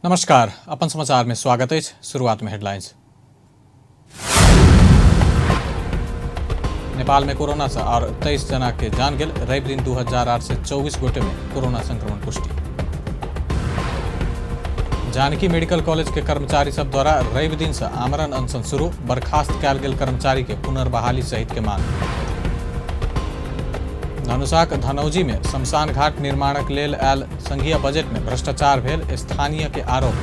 नमस्कार, अपन समाचार में स्वागत अछि। शुरुआत में हेडलाइंस। नेपाल में कोरोना से और 23 जना के जान गेल। रवि दिन 2824 गोटे में कोरोना संक्रमण पुष्टि। जानकी मेडिकल कॉलेज के कर्मचारी सब द्वारा रवि दिन से आमरण अनशन शुरू। बर्खास्त कयल गेल कर्मचारी के पुनर्बहाली सहित के मांग। धनुषाक धनौजी में शमशान घाट निर्माणक लेल आयल संघीय बजट में भ्रष्टाचार भेल स्थानीय के आरोप।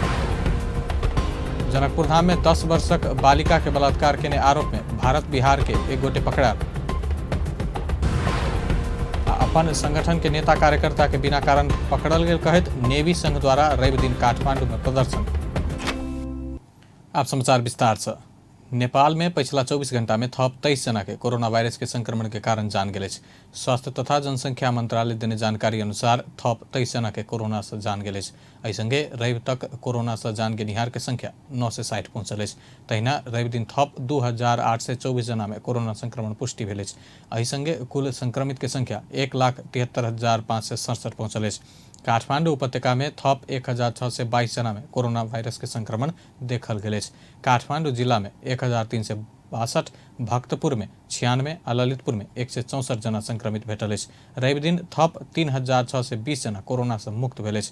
जनकपुर धाम में 10 वर्षक बालिका के बलात्कार केने आरोप में भारत बिहार के एक गोटे पकड़ायल। अपन संगठन के नेता कार्यकर्ता के बिना कारण पकड़ल गेल कहैत नेवी संघ द्वारा रवि दिन काठमांडू में प्रदर्शन। आप समाचार विस्तार से। नेपाल में पछिला 24 घंटा में थप 23 जना के कोरोना वायरस के संक्रमण के कारण जान गेल अछि। स्वास्थ्य तथा जनसंख्या मंत्रालय देने जानकारी अनुसार थप 23 जना के कोरोना से जान गेल अछि। एहि संगे रवि तक कोरोना से जान गेनिहार के संख्या 960 पहुंचल अछि। तहिना रवि दिन थप 2824 जना में कोरोना संक्रमण पुष्टि भेल अछि। एहि संगे कुल संक्रमित के संख्या 1,73,567 पहुंचल अछि। काठमांडू उपत्यका में थप 1622 जना में कोरोना वायरस के संक्रमण देखल गेल अछि। काठमांडू जिला में 1362, भक्तपुर में 96 आ ललितपुर में 164 जना संक्रमित भेटल अछि। रवि दिन थप 3620 जना कोरोना से मुक्त भेल अछि।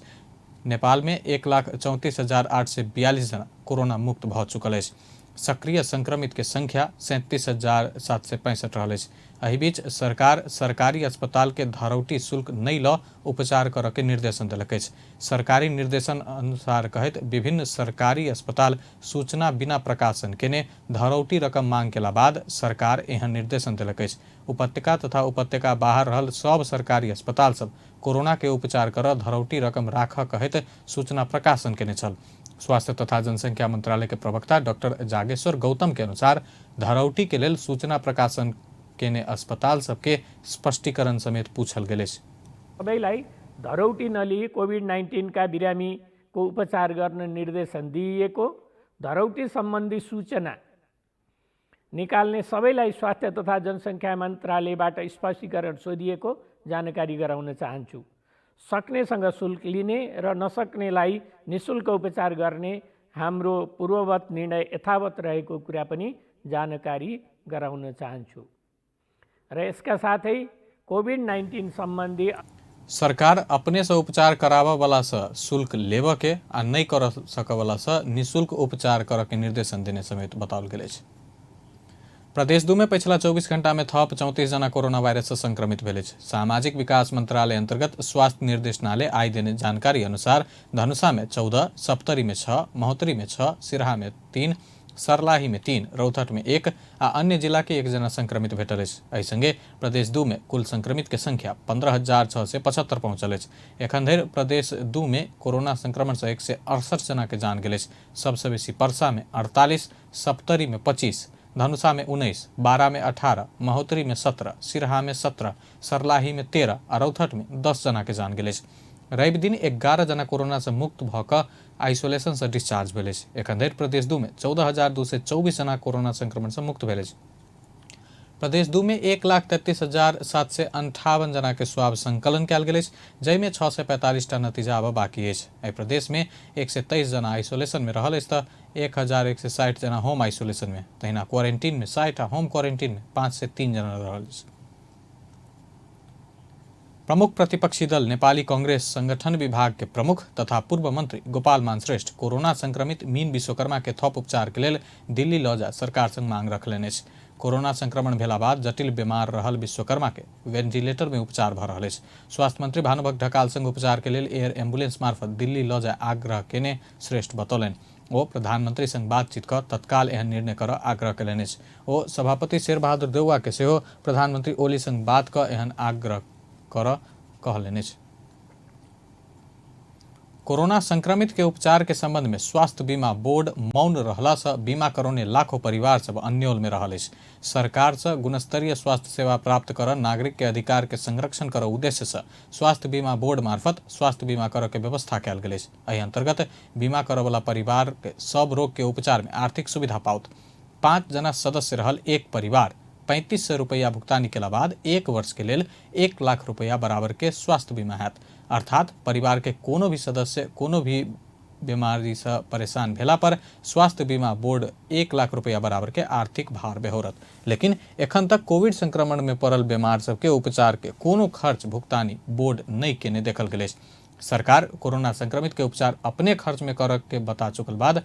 नेपाल में 1,34,842 जना कोरोना मुक्त भऽ चुकल अछि। सक्रिय संक्रमित के संख्या 37,765 रहल अछि। एहि बीच सरकार सरकारी अस्पताल के धरौटी शुल्क नहि लऽ उपचार करऽ के निर्देशन देलक अछि। सरकारी निर्देशन अनुसार कहैत विभिन्न सरकारी अस्पताल सूचना बिना प्रकाशन केने धरौटी रकम मांग केला बाद सरकार एहन निर्देशन देलक अछि। उपत्यका तथा उपत्यका बाहर रहल सब सरकारी अस्पताल सब कोरोना के उपचार कर धरौटी रकम राख कहैत सूचना प्रकाशन केने छल। स्वास्थ्य तथा जनसंख्या मंत्रालय के प्रवक्ता डॉक्टर जागेश्वर गौतम के अनुसार धरौटी के लेल सूचना प्रकाशन केने अस्पताल सबके स्पष्टीकरण समेत पूछल गेल अछि। सबैलाई धरौटी नलिई कोभिड-19 बिरामीको उपचार गर्न निर्देशन दिइएको, धरौटी सम्बन्धी सूचना निकाल्ने सबैलाई स्वास्थ्य तथा जनसङ्ख्या मन्त्रालयबाट स्पष्टीकरण सोधिएको जानकारी गराउन चाहन्छु। सक्नेसँग शुल्क लिने र नसक्नेलाई निःशुल्क उपचार गर्ने हाम्रो पूर्ववत निर्णय यथावत रहेको कुरा पनि जानकारी गराउन चाहन्छु। र यसका साथै कोभिड-19 सम्बन्धी सरकार अपने से उपचार कराबऽ वाला से शुल्क लेबऽ के आ नहि कर सकऽ वाला से निःशुल्क उपचार करऽ के निर्देशन देने समेत बताओल गेल अछि। प्रदेश 2 में पछिला 24 घंटा में थप 34 जना कोरोना वायरस से संक्रमित भेल अछि। सामाजिक विकास मंत्रालय अंतर्गत स्वास्थ्य निर्देशनालय आइ देने जानकारी अनुसार धनुषा में 14, सप्तरी में 6, महोत्तरी में 6, सिरहा में 3, सर्लाही में 3, रौतहट में 1 आ अन्य जिला के 1 जना संक्रमित भेटल अछि। एहि संगे प्रदेश 2 में कुल संक्रमित के संख्या 15,675 पहुंचल अछि। एखन धरि प्रदेश 2 में कोरोना संक्रमण से 168 जना के जान गेल अछि। सबसे बेसी परसा में 48, सप्तरी में 25, धनुषा में 19, बारा में 18, महोत्तरी में 17, सिरहा में 17, सर्लाही में 13 आ रौतहट में 10 जना के जान गेल अछि। रवि दिन 11 जना कोरोना से मुक्त भऽ कऽ आइसोलेशन से डिस्चार्ज भेल अछि। एखन धरि प्रदेश 2 में 14,224 जना कोरोना संक्रमण से मुक्त भेल अछि। प्रदेश 2 में 1,33,758 जना के स्वाब संकलन कयल गेल अछि, जाहिमे 645 टा नतीजा आबऽ बाकी अछि। एहि प्रदेश में 123 जना आइसोलेशन में रहल अछि तऽ 1160 जना होम आइसोलेशन में, तहिना क्वारेंटीन में 60 आ होम क्वारेंटीन में 503 जना रहल अछि। प्रमुख प्रतिपक्षी दल नेपाली कांग्रेस संगठन विभाग के प्रमुख तथा पूर्व मंत्री गोपाल मान श्रेष्ठ कोरोना संक्रमित मीन विश्वकर्मा के थप उपचार के लेल दिल्ली लऽ जा सरकार संग मांग रखलनि अछि। कोरोना संक्रमण भेला बाद जटिल बीमार रहल विश्वकर्मा के वेंटिलेटर में उपचार भऽ रहल अछि। स्वास्थ्य मंत्री भानुभक्त ढकाल संग उपचार के लेल एयर एम्बुलेंस मार्फत दिल्ली लऽ जाय आग्रह केने श्रेष्ठ बतौलनि। ओ प्रधानमंत्री संग बातचीत कऽ तत्काल एहन निर्णय करऽ आग्रह कयलनि अछि। ओ सभापति शेरबहादुर देउवा के सेहो प्रधानमंत्री ओली संग बात कऽ एहन आग्रह करऽ कहलनि अछि। कोरोना संक्रमित के उपचार के संबंध में स्वास्थ्य बीमा बोर्ड मौन रहला से बीमा करौने लाखों परिवार सब अन्योल में रहल अछि। सरकार से गुणस्तरीय स्वास्थ्य सेवा प्राप्त कर नागरिक के अधिकार के संरक्षण कर उद्देश्य से स्वास्थ्य बीमा बोर्ड मार्फत स्वास्थ्य बीमा कर के व्यवस्था कयल गेल अछि। एहि अंतर्गत बीमा करऽ वाला परिवार के सब रोग के उपचार में आर्थिक सुविधा पाओत। 5 जना सदस्य रहल एक परिवार 3500 रुपया भुगतानी केला बाद 1 वर्ष के लेल 1 लाख रुपया बराबर के स्वास्थ्य बीमा हैत। अर्थात परिवार के कोनो भी सदस्य कोनो भी बीमारी से परेशान भेला पर स्वास्थ्य बीमा बोर्ड 1 लाख रुपया बराबर के आर्थिक भार बेहोरत। लेकिन एखन तक कोविड संक्रमण में पड़ल बीमार सबके उपचार के कोनो खर्च भुगतानी बोर्ड नहीं केने देखल गेल अछि। सरकार कोरोना संक्रमित के उपचार अपने खर्च में करऽ के बता चुकल बाद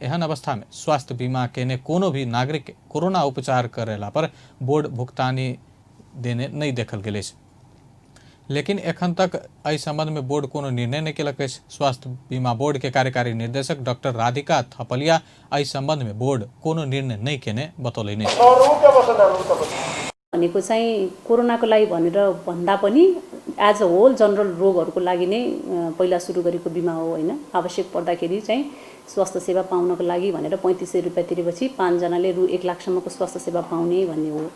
एहन अवस्था में स्वास्थ्य बीमा केने कोनो भी नागरिक के कोरोना उपचार करेला पर बोर्ड भुगतानी देने नहीं देखल गेल अछि। लेकिन एखन तक एहि संबंध में बोर्ड कोनो निर्णय नहि केलक अछि। स्वास्थ्य बीमा बोर्ड के कार्यकारी निर्देशक डॉक्टर राधिका थपलिया एहि संबंध में बोर्ड कोनो निर्णय नहि केने बतौलनि अछि। भनेको चाहिँ कोरोनाको लागि भनेर भन्दा पनि एज अ होल जनरल रोगहरूको लागि नै पहिला सुरु गरेको बिमा हो, होइन? आवश्यक पर्दाखेरि चाहिँ स्वास्थ्य सेवा पाउनको लागि भनेर 3500 रुपियाँ तिरेपछि पाँचजनाले रु 1 लाखसम्मको स्वास्थ्य सेवा पाउने भन्ने हो।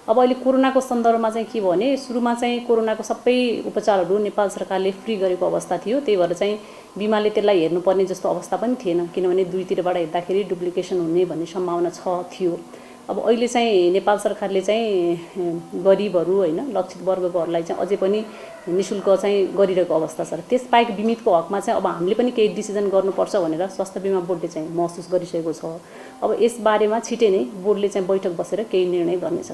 अब अहिले कोरोनाको सन्दर्भमा चाहिँ के भयो भने, सुरुमा चाहिँ कोरोनाको सबै उपचारहरू नेपाल सरकारले फ्री गरेको अवस्था थियो। त्यही भएर चाहिँ बिमाले त्यसलाई हेर्नुपर्ने जस्तो अवस्था पनि थिएन, किनभने दुईतिरबाट हेर्दाखेरि डुप्लिकेसन हुने भन्ने सम्भावना छ थियो। अब अहिले चाहिँ नेपाल सरकारले चाहिँ गरिबहरू, होइन, लक्षित वर्गकोहरूलाई चाहिँ अझै पनि निशुल्क चाहिँ गरिरहेको अवस्था छ। त्यसबाहेक बिमितको हकमा चाहिँ अब हामीले पनि केही डिसिजन गर्नुपर्छ भनेर स्वास्थ्य बिमा बोर्डले चाहिँ महसुस गरिसकेको छ। अब यसबारेमा छिटै नै बोर्डले चाहिँ बैठक बसेर केही निर्णय गर्नेछ।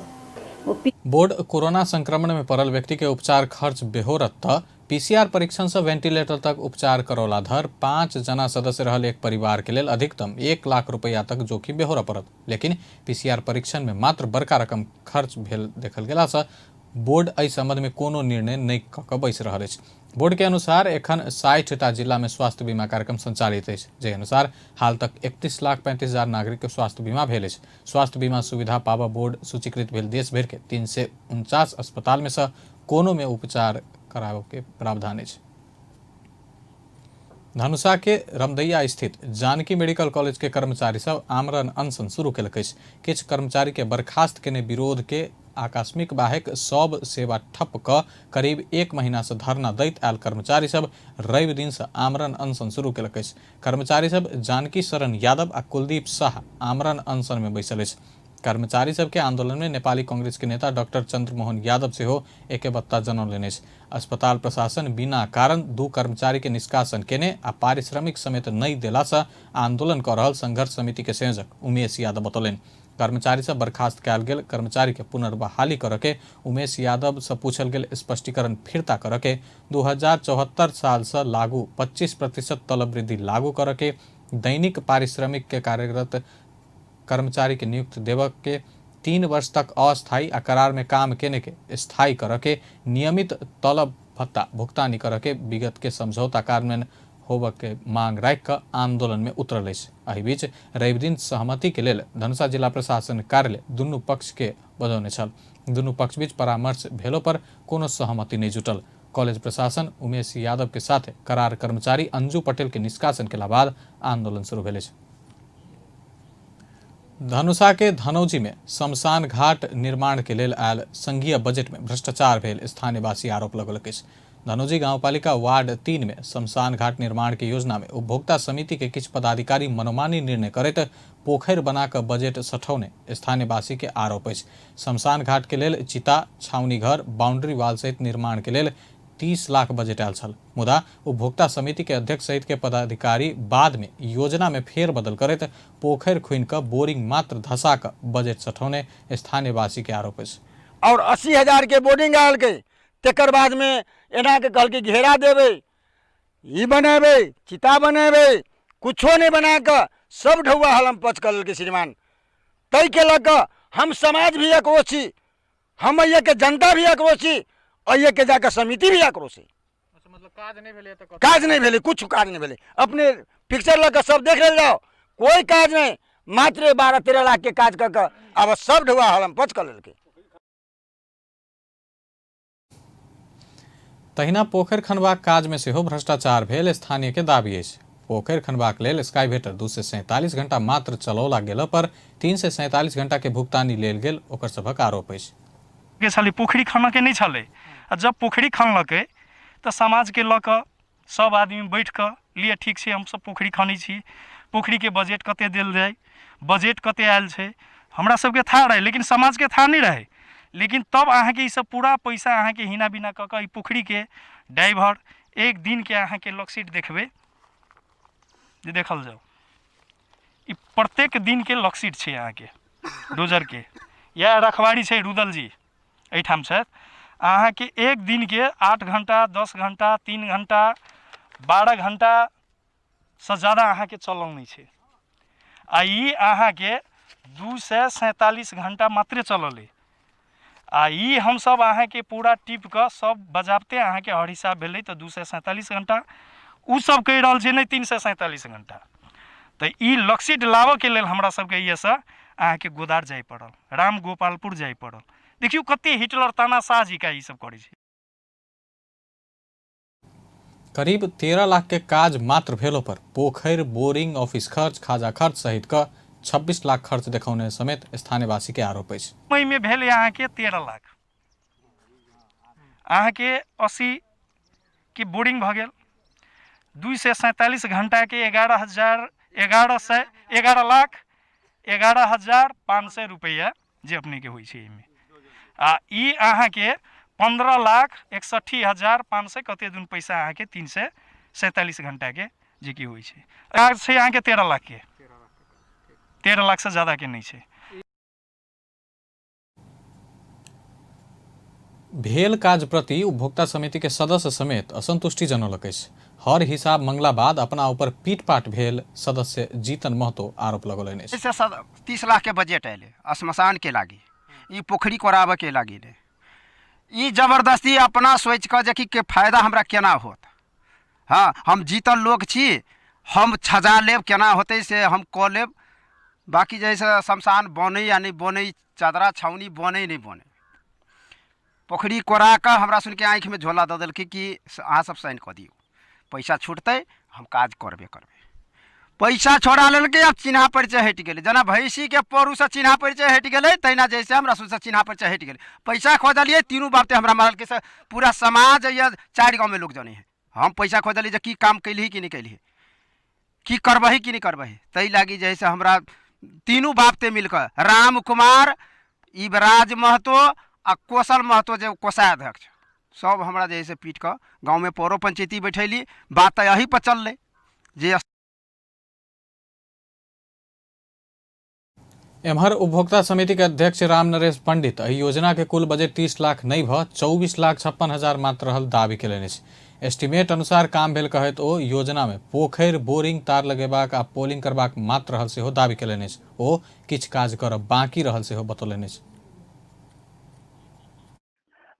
बोर्ड कोरोना संक्रमण में पड़ल व्यक्ति के उपचार खर्च बेहोरत त पीसीआर परीक्षण से वेंटिलेटर तक उपचार करौला धर 5 जना सदस्य रहल एक परिवार के लेल अधिकतम 1 लाख रुपया तक जोखिम बेहोरऽ पड़त। लेकिन पीसीआर परीक्षण में मात्र बड़का रकम खर्च भेल देखल गेला से बोर्ड एहि संबंध में कोनो निर्णय नहि कऽ कऽ बैसि रहल अछि। बोर्ड के अनुसार एखन 60टा जिला में स्वास्थ्य बीमा कार्यक्रम संचालित अछि, जाहि अनुसार हाल तक 31,35,000 नागरिक के स्वास्थ्य बीमा भेल अछि। स्वास्थ्य बीमा सुविधा पाबऽ बोर्ड सूचीकृत भेल देश भरि के 349 अस्पताल में से कोनो में उपचार कराबऽ के प्रावधान अछि। धनुषा के रमदैया स्थित जानकी मेडिकल कॉलेज के कर्मचारी सब आमरण अनशन शुरू केलक अछि। किछु कर्मचारी के बर्खास्त केने विरोध के आकस्मिक बाहेक सब सेवा ठप कऽ करीब एक महीना से धरना दैत आयल कर्मचारी सब रवि दिन से आमरण अनशन शुरू केलक अछि। कर्मचारी सब जानकी शरण यादव आ कुलदीप शाह आमरण अनशन में बैसल अछि। कर्मचारी सबके आंदोलन में नेपाली कांग्रेस के नेता डॉक्टर चंद्रमोहन यादव सेहो एकेबत्ता जनौलनि अछि। अस्पताल प्रशासन बिना कारण दू कर्मचारी के निष्कासन केने आ पारिश्रमिक समेत नहि देला से आंदोलन कऽ रहल संघर्ष समिति के संयोजक उमेश यादव बतौलनि। कर्मचारी से बर्खास्त कयल गेल कर्मचारी के पुनर्बहाली करऽ के, उमेश यादव से पूछल गेल स्पष्टीकरण फिर्ता करऽ के, 2074 साल से लागू 25% तलब वृद्धि लागू करऽ के, दैनिक पारिश्रमिक के कार्यरत कर्मचारी के नियुक्त देबऽ के, 3 वर्ष तक अस्थायी आ करार में काम केने के स्थायी करऽ के, नियमित तलब भत्ता भुगतानी करऽ के, विगत के समझौता कार्यान्वयन होबऽ के मांग राखि कऽ आंदोलन में उतरल अछि। एहि बीच रवि दिन सहमति के लेल धनुषा जिला प्रशासन कार्यालय दुनू पक्ष के बजौने छल। दुनू पक्ष बीच परामर्श भेलो पर कोनो सहमति नहि जुटल। कॉलेज प्रशासन उमेश यादव के साथ करार कर्मचारी अंजू पटेल के निष्कासन केला बाद आंदोलन शुरू भेल अछि। धनुषा के धनौजी में शमशान घाट निर्माण के लेल आयल संघीय बजट में भ्रष्टाचार भेल स्थानीयवासी आरोप लगौलक अछि। धनौजी गांवपालिका वार्ड 3 में शमशान घाट निर्माण के योजना में उपभोक्ता समिति के किछु पदाधिकारी मनोमानी निर्णय करैत पोखरि बना कऽ बजट सठौने स्थानीयवासी के आरोप अछि। शमशान घाट के लेल चिता, छावनी घर, बाउंड्री वाल सहित निर्माण के लेल 30 लाख बजट आयल छल। मुदा उपभोक्ता समिति के अध्यक्ष सहित के पदाधिकारी बाद में योजना में फेर बदल करैत पोखरि खुनि कऽ बोरिंग मात्र धसा कऽ बजट सठौने स्थानीयवासी के आरोप अछि। आओर 80,000के बोर्डिंग आयलकै। तकर बादमे एनाके कहलकै, घेरा देबै, ई बनेबै, चिता बनेबै। कुछो नहि बना कऽ सब ढौआ हलम पच कऽ लेलकै श्रीमान। ताहिके लऽ कऽ हम समाज भी आक्रोश छी, हम एहिके जनता भी आक्रोश छी, एहिके जाकऽ समिति भी आक्रोश है। मतलब काज नहि भेलै? काज नहि भेलै, किछु काज नहि भेलै। अपने पिक्चर लऽ कऽ सब देख लेल जाओ, कोइ काज नहि। मात्र 12-13 लाखके काज कऽ कऽ आब सब ढौआ हलम पच कऽ लेलकै। तहिना पोखरि खनबाक काजमे सेहो भ्रष्टाचार भेल स्थानीयके दावी अछि। पोखरि खनबाक लेल स्काईवेटर 247 घंटा मात्र चलौला गेला पर 347 घंटा के भुगतानी लेल गेल ओकर सभक आरोप अछि। के छलै, पोखरि खनऽके नहि छलै। आ जब पोखरि खनलकै तऽ समाजके लऽ कऽ सब आदमी बैठ कऽ लिअ, ठीक छै, हमसब पोखरि खनै छी, पोखरिके बजट कते देल जाय, बजट कते आयल छै, हमरा सबके थाह रहै, लेकिन समाजके थाह नहि रहै। लेकिन तब अहाँके ई सब पूरा पैसा अहाँके हिना बिना कऽ कऽ ई पोखरिके ड्राइवर एक दिनके अहाँके लॉकशीट देखबै। जे देखल जाउ। ई प्रत्येक दिनके लक्सीट छै अहाँके डोजरके। इएह रखवारी छै, रुदल जी एहिठाम छथि। अहाँके एक दिनके 8 घंटा, 10 घंटा, 3 घंटा, 12 घंटासँ ज्यादा अहाँके चलल नहि छै। आ ई अहाँके 247 घंटा मात्रे चलल अइ। आ ई हमसभ अहाँके पूरा टिप कऽ सब बजाबते अहाँके हर हिसाब भेलै तऽ 247 घंटा। ओ सब कहि रहल छै नहि, 347 घंटा। तऽ ई लक्सीड लाबऽके लेल हमरा सबके एहिसँ अहाँके गोदार जाय पड़ल, राम गोपालपुर जाय पड़ल। देखियौ कते हिटलर तानाशाह जी का ई सब करै छै। करीब 13 लाख के काज मात्र भेलो पर पोखरि, बोरिंग, ऑफिस खर्च, खाजा खर्च सहित क 26 लाख खर्च देखौने समेत स्थानीयवासी के आरोप अछि। मईमे भेल अहाँके 13 लाख, अहाँके 80 के बोरिंग भऽ गेल, 247 घंटाके 11 हजार 1100, 11,11,500 रुपैआ जे अपनेके होइ छै एहिमे। आ ई अहाँके 15,61,500 कते दिन पैसा अहाँके 347 घंटाके जे कि होइ छै। काज छै अहाँके 13 लाखके, 13 लाखसँ ज्यादाके नहि छै। भेल काज प्रति उपभोक्ता समिति के सदस्य समेत असंतुष्टि जनौलक अछि। हर हिसाब मंगला बाद अपना ऊपर पीटपाट भेल सदस्य जीतन महतो आरोप लगौलनि अछि। से 30 लाखके बजट अयलै श्मशानके लागी, ई पोखरि कोराबऽके लागी ने। ई जबरदस्ती अपना सोचि कऽ जे कि के फायदा हमरा केना होत। हँ, हम जीतल लोक छी, हम छजा लेब, केना होतै से हम कऽ लेब। बाँकी जे हइ से शमशान बनै या नहि बनै, चदरा छाउनी बनै नहि बनै, पोखरि कोरा कऽ हमरा सुनके आँखिमे झोला दऽ देलकै कि अहाँ सब साइन कऽ दियौ, पैसा छुटतै, हम काज करबे करबै। पैसा छोड़ा लेलकै। आब चिन्हा परिचय हटि गेलै। जेना भैँसीके परूसँ चिन्हा परिचय हटि गेलै, तहिना जे से हमरा सुनसँ चिन्हा परिचय हटि गेलै। पैसा खोजलियै, तीनू बापते हमरा मारलकै। से पूरा समाज या चारि गाँवमे लोक जनै हइ। हम पैसा खोजलियै जे की काम केलही कि नहि केलही, की करबही कि नहि करबही। ताहि लागी जे हइ से हमरा तीनू बापते मिल कऽ, राम कुमार, युवराज महतो आ कौशल महतो जे कोषाध्यक्ष, सब हमरा जे हइ से पीट कऽ गाँवमे परो पंचैती बैठैली। बात तऽ एही पर चललै जे एम्हर उपभोक्ता समिति के अध्यक्ष राम नरेश पंडित एहि योजना के कुल बजट 30 लाख नहि भ 24,56,000 मात्र रहल दावी केलनि अछि। एस्टीमेट अनुसार काम भेल कहैत ओ योजना में पोखरि, बोरिंग, तार लगेबाक आ पोलिंग करबाक मात्र रहल सेहो दावी केलनि अछि। ओ किछु काज करब बाकी रहल सेहो बतौलनि अछि।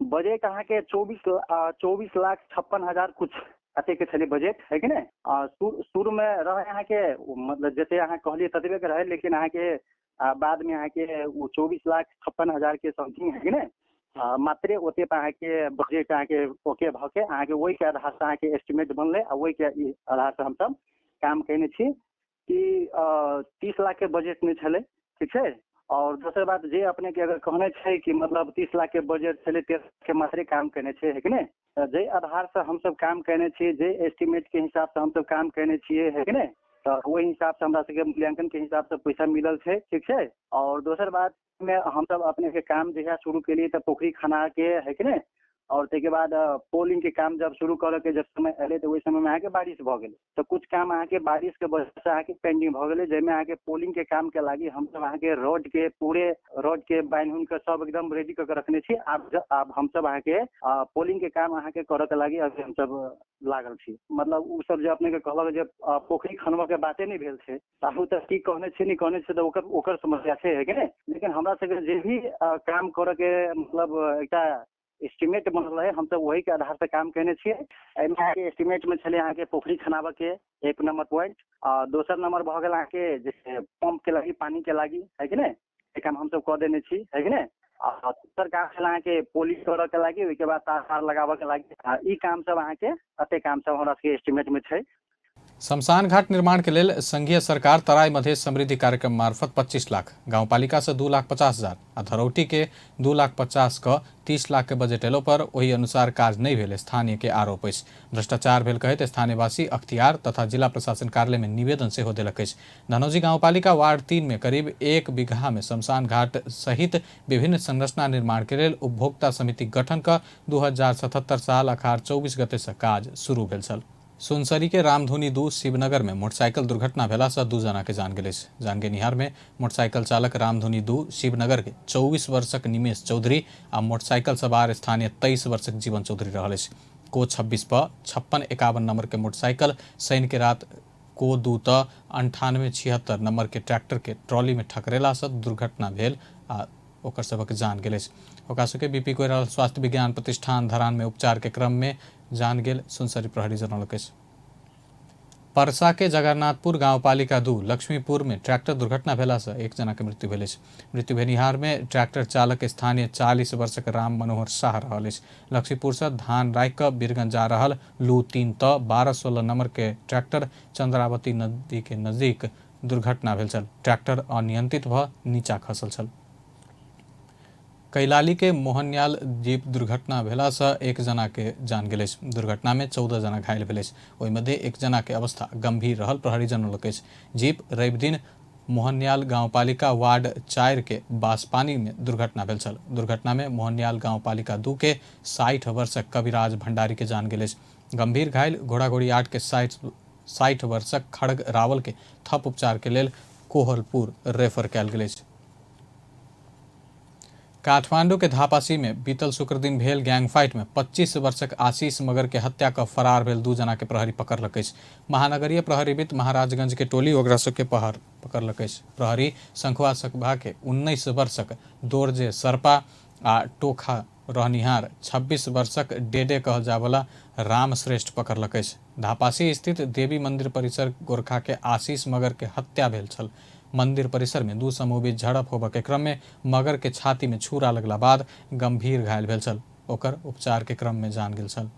बजट अहाँके 24,56,000 कुछ एतेक छलै बजट, है कि नहि? आ शुरूमे रहै अहाँके, मतलब जते अहाँ कहलियै ततबेके रहै, लेकिन अहाँके बादमे अहाँके ओ 24,56,000के समथिंग, है कि नहि, मात्रे ओते पर अहाँके बजट अहाँके ओके भऽ के अहाँके ओहिके आधारसँ अहाँके एस्टिमेट बनलै आ ओहिके आधारसँ हमसब काम कयने छी कि 30 लाखके बजट नहि छलै, ठीक छै? आओर दोसर बात जे अपनेके अगर कहने छै कि मतलब 30 लाखके बजट छलै, 13 के मात्रे काम केने छै, है कि नहि? तऽ जाहि आधारसँ हमसब काम केने छियै, जे एस्टिमेटके हिसाबसँ हमसब काम केने छियै, है कि नहि, तऽ ओहि हिसाबसँ हमरा सबके मूल्यांकनके हिसाबसँ पैसा मिलल छै, ठीक छै? आओर दोसर बात मे हमसब अपनेके काम जहिया शुरू केलियै तऽ पोखरि खनाके, है कि नहि, आओर ताहिके बाद पोलिंगके काम जब शुरू करऽके जब समय एलै तऽ ओहि समयमे अहाँके बारिश भऽ गेलै, तऽ कुछ काम अहाँके बारिशके वजहसँ अहाँके पेंडिंग भऽ गेलै, जाहिमे अहाँके पोलिंगके कामके लागि हमसब अहाँके रोडके पूरे रोडके बान्हि उन्हि कऽ सब एकदम रेडी कऽ के रखने छी। आब हमसब अहाँके पोलिंगके काम अहाँके करऽके लागि अभी हमसब लागल छी। मतलब ओ सब जे अपनेके कहलक जे पोखरि खनबऽके बाते नहि भेल छै, तऽ ओ तऽ की कहने छै, नहि कहने छै, तऽ ओकर ओकर समस्या छै, है कि नहि? लेकिन हमरा सबके जे भी काम करऽके मतलब एकटा एस्टिमेट बनल रहै, हमसब ओहिके आधार से काम केने छियै। एहिमे अहाँके एस्टिमेटमे छलै अहाँके पोखरि खनाबऽके एक नंबर पॉइंट, आ दोसर नंबर भऽ गेल अहाँके जे पंपके लागि, पानीके लागि, है कि नहि, ई काम हमसब कऽ देने छी, है कि नहि? आ तेसर काम छलै अहाँके पोलिंग करऽके लागि, ओहिके बाद तार तार लगाबऽके लागि। आ ई काम सब अहाँके, एते काम सब हमरा सबके एस्टिमेटमे छै। शमशान घाट निर्माण के लेल संघीय सरकार तराई मधेश समृद्धि कार्यक्रम मार्फत 25 लाख, गांवपालिका से 2,50,000 आ धरौटी के 2,50,000 क 30 लाख के बजट एलो पर ओहि अनुसार काज नहि भेल स्थानीय के आरोप अछि। भ्रष्टाचार भेल कहैत स्थानीयवासी अख्तियार तथा जिला प्रशासन कार्यालय में निवेदन सेहो देलक अछि। धनौजी गांवपालिका वार्ड 3 में करीब 1 बीघा में शमशान घाट सहित विभिन्न संरचना निर्माण के लेल उपभोक्ता समिति गठन क 2077 साल अखार 24 गते से काज शुरू भेल छल। सुनसरी के रामधुनी 2 शिवनगर में मोटरसाइकिल दुर्घटना भेला से 2 जना के जान गेल अछि। जान गेनिहार में मोटरसाइकिल चालक रामधुनी 2 शिवनगर के 24 वर्षक निमेश चौधरी आ मोटरसाइकिल सवार स्थानीय 23 वर्षक जीवन चौधरी रहल अछि। को 26 प 5651 नंबर के मोटरसाइकिल शनि के रात को 2 त 9876 नंबर के ट्रैक्टर के ट्रॉली में ठकरेला से दुर्घटना भेल आ ओकर सबक जान गेल अछि। ओकरा सबके बीपी कोइराला स्वास्थ्य विज्ञान प्रतिष्ठान धरान में उपचार के क्रम में जान गेल सुनसरी प्रहरी जनौलक अछि। परसा के जगन्नाथपुर गाउँपालिका 2 लक्ष्मीपुर में ट्रैक्टर दुर्घटना भेला से 1 जना के मृत्यु भेल अछि। मृत्यु भेनिहार में ट्रैक्टर चालक स्थानीय 40 वर्षक राम मनोहर शाह रहल अछि। लक्ष्मीपुर से धान राखि कऽ बीरगंज जा रहल लू 3 त 1216 नंबर के ट्रैक्टर चंद्रावती नदी के नजदीक दुर्घटना भेल छल। ट्रैक्टर अनियंत्रित भऽ नीचा खसल छल। कैलाली के मोहनयाल जीप दुर्घटना भेला से 1 जना के जान गेल अछि। दुर्घटना में 14 जना घायल भेल अछि। ओहि मध्य 1 जना के अवस्था गंभीर रहल प्रहरी जनौलक अछि। जीप रवि दिन मोहनयाल गाउँपालिका वार्ड 4 के बांसपानी में दुर्घटना भेल छल। दुर्घटना में मोहनयाल गाउँपालिका 2 के 60 वर्षक कविराज भंडारी के जान गेल अछि। गंभीर घायल घोड़ाघोड़ी 8 के 60 वर्षक खड़ग रावल के थप उपचार के लेल कोहलपुर रेफर कयल गेल अछि। काठमांडू के धापासी में बीतल शुक्र दिन भेल गैंग फाइट में 25 वर्षक आशीष मगर के हत्या क फरार भेल 2 जना के प्रहरी पकड़लक अछि। महानगरीय प्रहरीविद महाराजगंज के टोली ओकरा सबके पकड़लक अछि। प्रहरी शंखुआ सभा के 19 वर्षक दोरजे सरपा आ टोखा रहनिहार 26 वर्षक डेडे कहल जावला राम श्रेष्ठ पकड़लक अछि। धापासी स्थित देवी मंदिर परिसर गोरखा के आशीष मगर के हत्या भेल छल। मंदिर परिसर में 2 समूह बीच झड़प होबय के क्रम में मगर के छाती में छुरा लगला बाद गंभीर घायल भेल छल। ओकर उपचार के क्रम में जान गेल छल।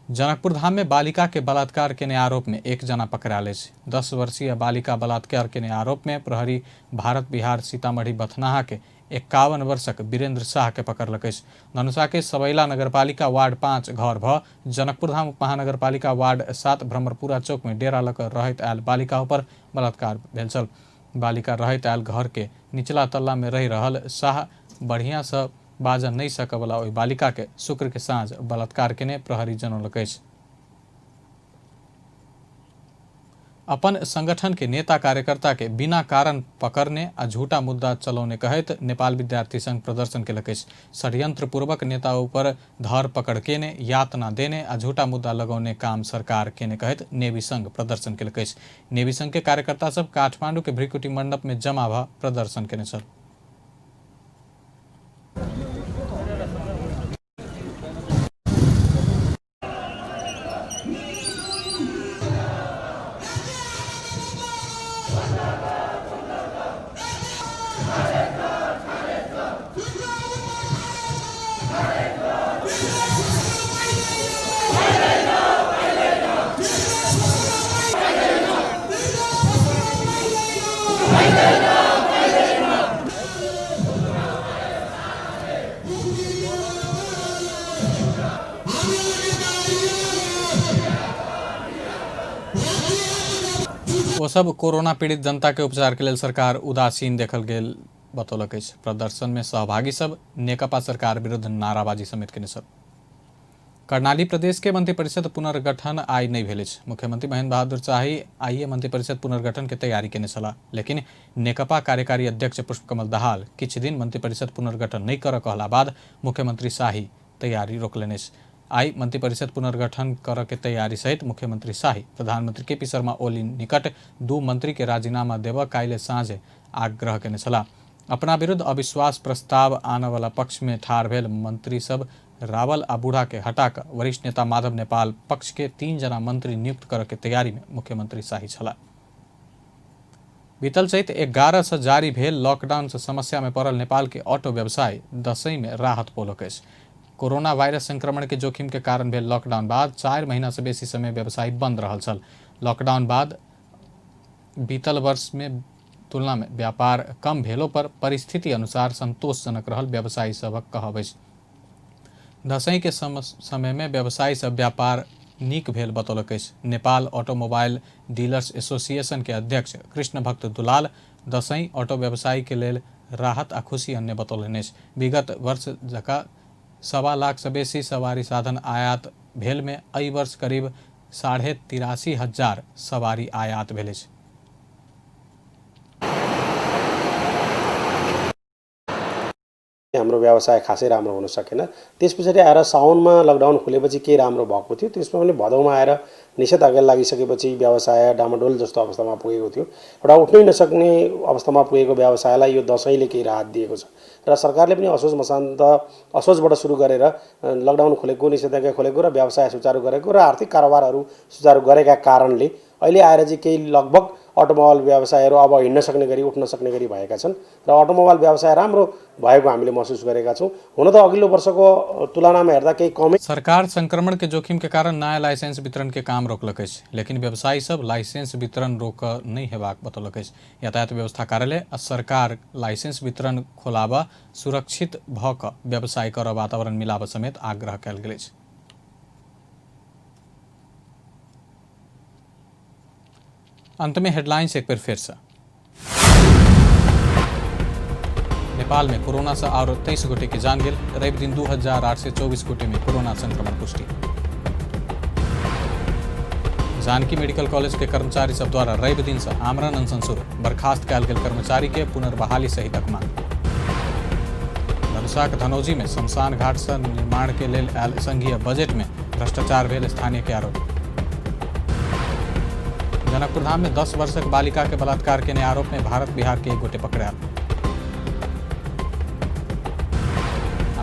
जनकपुर धाम में बालिका के बलात्कार केने आरोप में 1 जना पकड़ायल अछि। 10 वर्षीय बालिका बलात्कार केने आरोप में प्रहरी भारत बिहार सीतामढ़ी बथनाहा के 51 वर्षक वीरेंद्र शाह के पकड़लक अछि। धनुषा के सबैला नगरपालिका वार्ड 5 घर भ जनकपुर धाम महानगरपालिका वार्ड 7 भ्रमरपुरा चौक में डेरा लऽ कऽ रहैत आयल बालिका ऊपर बलात्कार भेल छल। बालिका रहैत आयल घर के निचला तल्ला में रहि रहल शाह बढ़िया से बाजऽ नहि सकऽवला ओहि बालिका के शुक्र के साँझ बलात्कार केने प्रहरी जनौलक अछि। अपन संगठन के नेता कार्यकर्ता के बिना कारण पकड़ने आ झूठा मुद्दा चलौने कहैत नेपाल विद्यार्थी संघ प्रदर्शन केलक अछि। षड्यंत्र पूर्वक नेता ऊपर धर पकड़ केने, यातना देने आ झूठा मुद्दा लगौने काम सरकार केने कहैत नेवी संघ प्रदर्शन केलक अछि। नेवी संघ के कार्यकर्ता सब काठमांडू के भ्रिकुटी मंडप में जमा भ प्रदर्शन केने छल। ओ सब कोरोना पीड़ित जनता के उपचार के लेल सरकार उदासीन देखल गेल बतौलक अछि। प्रदर्शन में सहभागी सब नेकपा सरकार विरुद्ध नाराबाजी समेत केने छल। कर्णाली प्रदेश के मंत्रिपरिषद पुनर्गठन आइ नहि भेल अछि। मुख्यमंत्री महेंद्र बहादुर शाही आइए मंत्रिपरिषद पुनर्गठन के तैयारी केने छलाह, लेकिन नेकपा कार्यकारी अध्यक्ष पुष्पकमल दाहाल किछु दिन मंत्रिपरिषद पुनर्गठन नहि करऽ कहला बाद मुख्यमंत्री शाही तैयारी रोकलनि अछि। आइ मंत्रिपरिषद पुनर्गठन करऽ के तैयारी सहित मुख्यमंत्री शाही प्रधानमंत्री के पी शर्मा ओली निकट 2 मंत्री के राजीनामा देबऽ काल्हि साँझ आग्रह केने छलाह। अपना विरुद्ध अविश्वास प्रस्ताव आनऽ वाला पक्ष में ठाढ़ भेल मंत्री सब रावल आ बूढ़ा के हटा कऽ वरिष्ठ नेता माधव नेपाल पक्ष के 3 जना मंत्री नियुक्त करऽ के तैयारी में मुख्यमंत्री शाही छलाह। बीतल चैत 11 से जारी भेल लॉकडाउन से समस्या में पड़ल नेपाल के ऑटो व्यवसाय दसैं में राहत पौलक अछि। कोरोना वायरस संक्रमण के जोखिम के कारण भेल लॉकडाउन बाद 4 महीना से बेसी समय व्यवसाय बंद रहल छल। लॉकडाउन बाद बीतल वर्ष में तुलना में व्यापार कम भेलो पर परिस्थिति अनुसार संतोषजनक रहल व्यवसायी सभक कहब अछि। दसैं के समय में व्यवसायी सब व्यापार नीक भेल बतौलक अछि। नेपाल ऑटोमोबाइल डीलर्स एसोसिएशन के अध्यक्ष कृष्ण भक्त दुलाल दसैं ऑटो व्यवसायी के लेल राहत आ खुशी अन्य बतौलनि अछि। विगत वर्ष जकाँ 1.25 लाख से बेसी सवारी साधन आयात भेल में एहि वर्ष करीब 83,500 सवारी आयात भेल अछि। हाम्रो व्यवसाय खासै राम्रो हुन सकेन। त्यस पछाडि आएर साउनमा लकडाउन खुलेपछि केही राम्रो भएको थियो, त्यसमा पनि भदौमा आएर निषेधाज्ञा लागिसकेपछि व्यवसाय डामाडोल जस्तो अवस्थामा पुगेको थियो। एउटा उठ्नै नसक्ने अवस्थामा पुगेको व्यवसायलाई यो दसैँले केही राहत दिएको छ र सरकारले पनि असोज मसान्त असोजबाट सुरु गरेर लकडाउन खोलेको, निषेधाज्ञा खोलेको र व्यवसाय सुचारू गरेको र आर्थिक कारोबारहरू सुचारू गरेका कारणले अहिले आएर चाहिँ केही लगभग अटोमोबाइल व्यवसायहरू अब हिँड्न सक्ने गरी, उठ्न सक्ने गरी भएका छन् र अटोमोबाइल व्यवसाय राम्रो भएको हामीले महसुस गरेका छौँ। हुन त अघिल्लो वर्षको तुलनामा हेर्दा केही कमै। सरकार संक्रमण के जोखिम के कारण नया लाइसेंस वितरण के काम रोकलक अछि, लेकिन व्यवसायी सब लाइसेंस वितरण रोक नहि हेबाक बतौलक अछि। यातायात व्यवस्था कार्यालय आ सरकार लाइसेंस वितरण खोलाबा, सुरक्षित भऽ कऽ व्यवसाय करऽ वातावरण मिलाबऽ समेत आग्रह कयल गेल अछि। अंत में हेडलाइंस एक बेर फेर से। नेपाल में कोरोना से और 23 गोटे के जान गेल। रवि दिन 2824 गोटे में कोरोना संक्रमण पुष्टि। जानकी मेडिकल कॉलेज के कर्मचारी सब द्वारा रवि दिन से आमरण अनशन शुरू। बर्खास्त कयल गेल कर्मचारी के पुनर्बहाली सहितक मांग। धनुषाक धनौजी में शमशान घाट से निर्माण के लेल आयल संघीय बजट में भ्रष्टाचार भेल स्थानीय के आरोप। जनकपुर धाम में 10 वर्षक बालिका के बलात्कार के आरोप में भारत बिहार के एक गोटे पकड़ायल।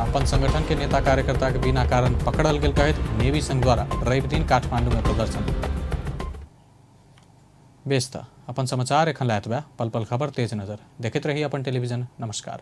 अपन संगठन के नेता कार्यकर्ता के बिना कारण पकड़ल गेल कहैत नेवी संघ द्वारा रवि दिन काठमांडू में प्रदर्शन। बेस त अपन समाचार एखन लायत बा। पल पल खबर तेज नजर देखैत रही अपन टेलीविजन। नमस्कार।